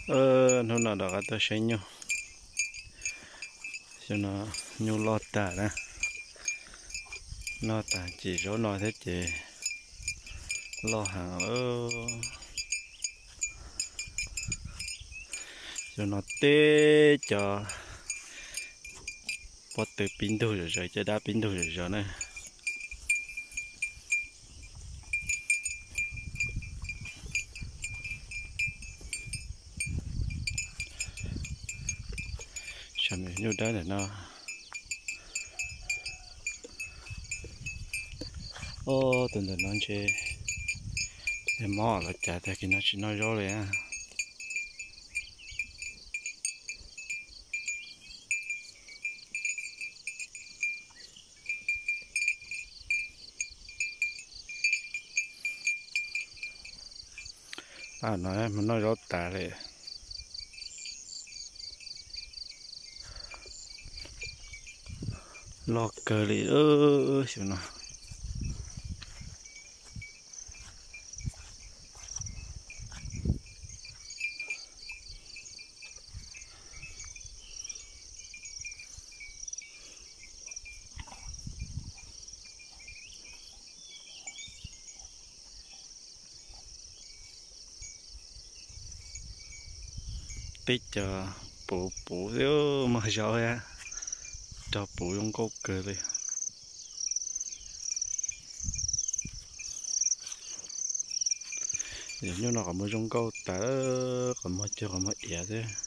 Hnub no rov qab tuaj saib nyuj. Xyoo no nyuj loj tag na, loj tag ces zaub no thiab ces loj heev lawm. Xyoo no teb cov pob tw pib ntug zom zaws, caj dab pib ntug zom zaws na. Tsam nyuj dawb ntawm no. Ob, tus ntawm no ntshe mob los cas tag kis no tsis noj zaub li na. Pab no mas noj zaub tas li. Loj kawg li xyoo no. Teb cov puv puv xwb, muaj zaub thiab, rau puv zoo nkauj kawg li. Yog nyuj no qhov muag zoo nkauj tas, qhov muag cuag qhov muag iav xwb.